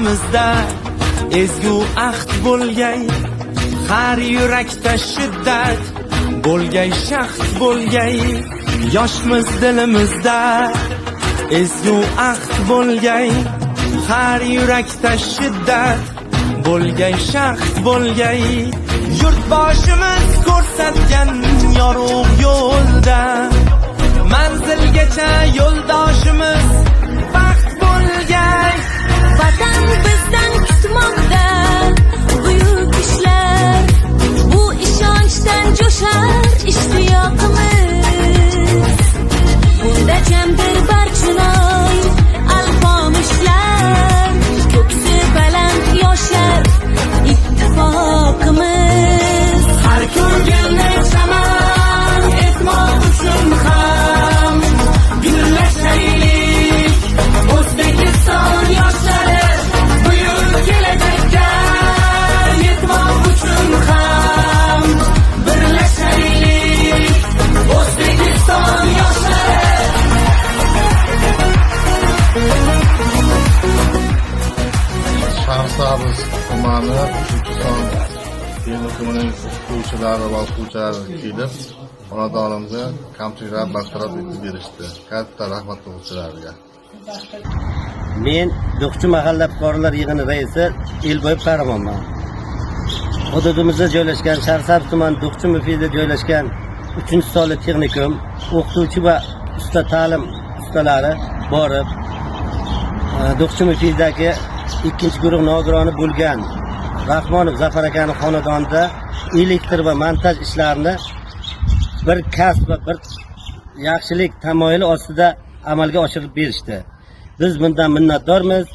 Dilimizda ezgu ahd bo'lgay, har yurakda shiddat bo'lgay, shahd bo'lgay. Yoshmiz, dilimizda ezgu ahd bo'lgay, har yurakda shiddat bo'lgay, shahd bo'lgay. Yurtboshimiz ko'rsatgan yorug' yo'lda manzilgacha yo'ldoshimiz baxt bo'lgay. Vatan bizdan kutmoqda buyuk ishlar. Bu ishonchdan jo'shar ishtiyoqimiz. Bunda jamdir Barchinoy, Alpomishlar. Ko'ksi baland yoshlar ittifoqimiz. Har ko'rganni chaman etmoq uchun ham gullashaylik. O'zbekiston yoshlari, buyuk kelajakka yetmoq uchun ham birlashaylik. O'zbekiston yoshlari. Shahrisabz tumani 3-son texnikumining o'qituvchilari va o'quvchilari kelib, xonadonimizga kamchiliklar bartaraf etib berishdi. Katta rahmat o'quvchilarga. Men Do'qchi mahalla fuqarolar yig'ini raisi Elboyev Qahramonman. Hududimizda joylashgan, Shahrisabz tumani Do'qchi mufida joylashgan 3-sonli texnikum o'qituvchi va usta ta'lim ustalari borib, Do'qchi mufidagi ikkinchi guruh nogironi bo'lgan Rahmonov Zafar akani xonadonida elektr va montaj ishlarini bir kasb va bir yaxshilik tamoyili ostida amalga oshirib berishdi. Biz bundan minnatdormiz.